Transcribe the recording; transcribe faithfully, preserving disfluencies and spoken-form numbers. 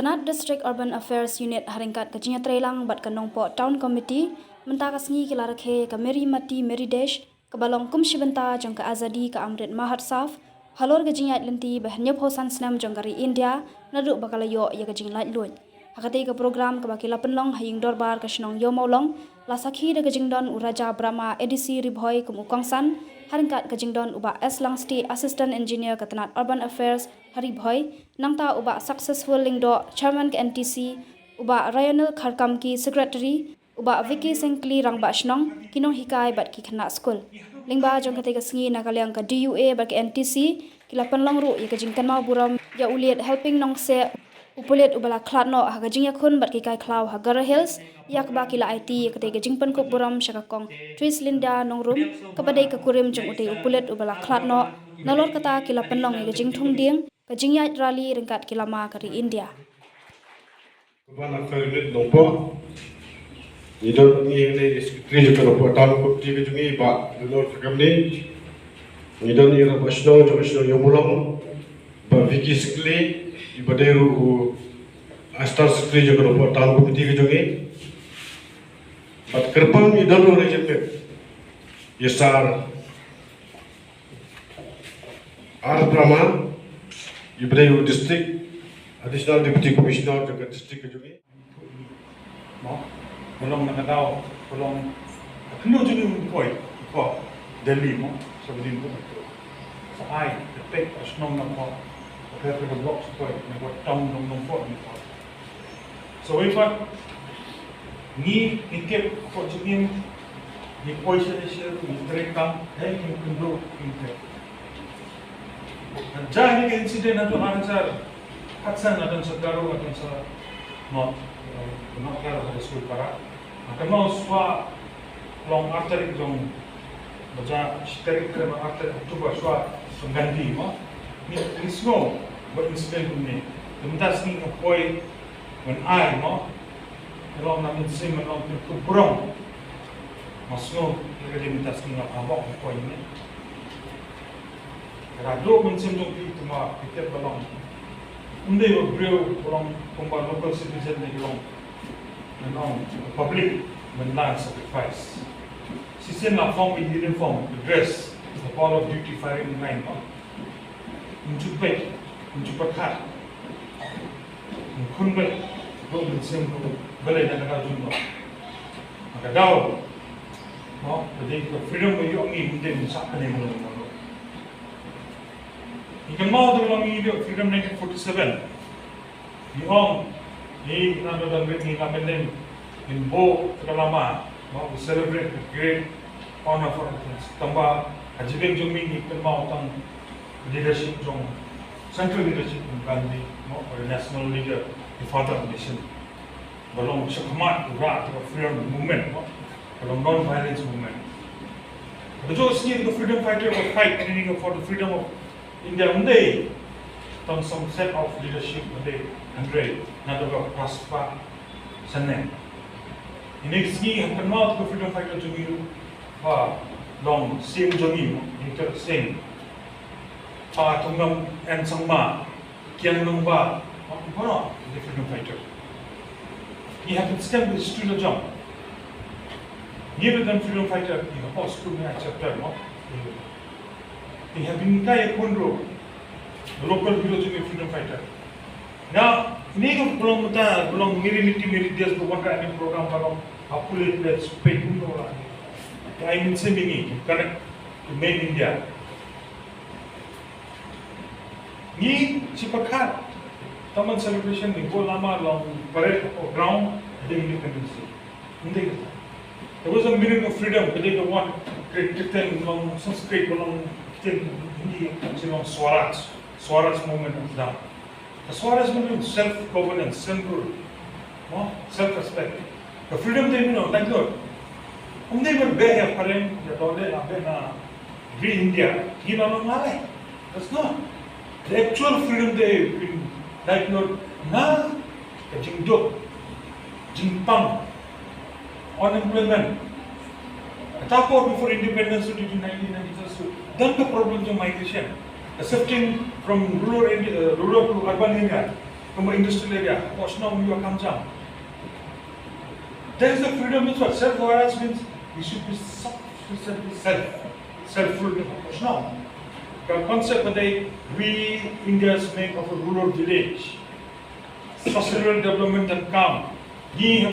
Tnad District Urban Affairs Unit ha ryngkat ka jingïatreilang bad ka Nongpoh Town Committee mynta ka sngi ki la rakhe ïa ka Meri Mati Meri Desh kaba long kum shi bynta jong ka Azadi ka Amrit Mahotsav halor ka jingïaid lynti ba hynñiewphew san snem jong ka ri India naduh ba ka la ïoh ïa ka jinglaitluid. Ha katei ka program kaba ki la pynlong ha ïing dorbar ka shnong Ïew Mawlong, la sakhi da ka jingdon u Raja Brahma, A D C Ri Bhoi, kum u kongsan, ha ryngkat ka jingdon u Bah S Langsti, Assistant Engineer ka Tnad Urban Affairs ha Ri Bhoi, nangta u Bah Successful Lyngdoh, Chairman ka N T C, u Bah Ryanil Kharkamki, Secretary, u Bah Vicky Sengkli, Rangbah Shnong, ki nonghikai bad ki khynnah skul. Lyngba jong katei ka sngi, na ka liang ka D U A bad ka N T C ki la pynlong ruh ïa ka jingkynmaw burom ïa u Liet Helping Nongkseh, u pulit uba la khlad noh ha ka jingïakhun bad ki kai khlaw ha Garo Hills, ïa kaba ki la aiti ïa katei ka jingpynkup burom sha ka Kong Trislinda Nongrum, kaba dei ka kurim jong utei u pulit uba la khlad noh. Nalor kata, ki la pynlong ïa ka jingthung dieng, ka jingïaid rally ryngkat ki lama ka ri India. Urban Affairs Unit Nongpoh. Ngi don ngi ne Secretary jong ka Nongpoh Town Committee ka jong ngi, Bah Lenor Kharkamni. Ngi don ïa i Rangbah Shnong jong ka shnong Ïew Mawlong, Bah Vicky Sengkli, iba dei ruh u Assistant Secretary jong ka Nongpoh Town Committee ka jong ngi. Bad kyrpang ngi don ruh ha jingpeit ïa Sir R Brahma, iba dei u District, Additional Deputy Commissioner jong ka district ka jong ngi. Mo, ka long na ka daw, ka long ka khyndew jong ngi, u poi, u poi Delhi mo, sa bdin ko. Sa ai, ka tek, ka shnong na ko, ka pher ka block sa poi, na ko town nong nong ko, ni ko. Sa wei pat, ngi, ngi kep ko jingim, ngi poi sha sha, ngi trei kam, hei, ngi khyndew, ngi trei. Ngan ja ngi ka incident na tu hajar, Hudson, na don sa Garo, na don sa North, eh, North Garo High School para. Na kano swa long arteri jong, baja arteri kre ma arteri October swa song Gandhi mo. Ni, ni sngo, ba incident ni. Tymda sngi nga poi, ngan ai mo. Ka long na mynsiem, ka long pynkup burom. Nga sngew ïa ka dei mynta sngi nga hap ban poi ne. Ka la duh mynsiem jong phi, tangba phi tip ba long, ym dei ba briew ba long kumba local citizen ne ka long, ka long public ban la sacrifice. Shisien la phong ka uniform, ka dress, ka call of duty firing line, no? Ym ju peit, ym ju pyrkhat. Ym khun beit, ruh mynsiem ruh, balei na ka daw jong ngi. Na ka daw, mo, ka dei ka freedom ba ïoh ngi, ym dei ban sah kane kane kane. Ngi kynmaw da ka long ngi ïoh freedom nineteen forty-seven. Ngi ong, ngi na ka daw ngi, ngi na Mawlong, ngin buh ka lama, mo, we celebrate the great honor for Indians. Tangba, ha jingim jong ngi ngi kynmaw tang leadership jong, central leadership jong Gandhi, mo, the national leader, the father of the nation. Ba long shakhmat u rah ka freedom movement, mo, ba long non-violence movement. Ba jong sngi ka freedom fighter ba fight, ini ka for the freedom of India, ym dei tang some set of leadership, ym dei hynrei na ka phra spah snem. Ini ka sngi ngi kynmaw ka freedom fighter jong ngi ruh, ba long seng jong ngi, mo, Inter Seng. Pa Thungnam N Sangma, Kiang Nangbah, baroh ki freedom fighter. Ngi hap ban stem ka history la jong. Ngi ba don freedom fighter, ngi hap ban stem ka chapter, mo. Ngi hap ban kai pun ruh local hero jong ngi freedom fighter. Nga, ini ka ba long mynta, ba long Meri Mati Meri Desh, ba wan ka ani program ba long, ha pule pule spek pun ruh la. Ka ai mynsiem ngi, connect to main India. Ngi shu pyrkhat, tang ban celebration ngi buh lama long parade hapoh ground, ha Independence Day. Ym dei kata. There was a meaning of freedom, ka dei ka word, ka ktien long Sanskrit, long ktien Hindi, ka long Swaraj, Swaraj movement of Dham. Ka Swaraj movement, self governance, self rule, mo, self respect. Ka freedom dei mynno, laitluid. Ym dei ban beh ïa phareng, ïa dole, la beh na ri India, ngi la long nalai. That's not. The actual freedom dei ban laitluid na ka jingduk, jingpang, unemployment. Kata por before independence to nineteen ninety-six, don ka problem jong migration. The shifting from rural, Indi-, uh, rural to urban area. From an industrial area, Oshnong, you are Kamjang. There is the freedom of thought. Self-awareness means we should be self, self, self, self-, Oshnong. The concept that they, we Indians make of a rural village. Sustainable development and calm. Ngi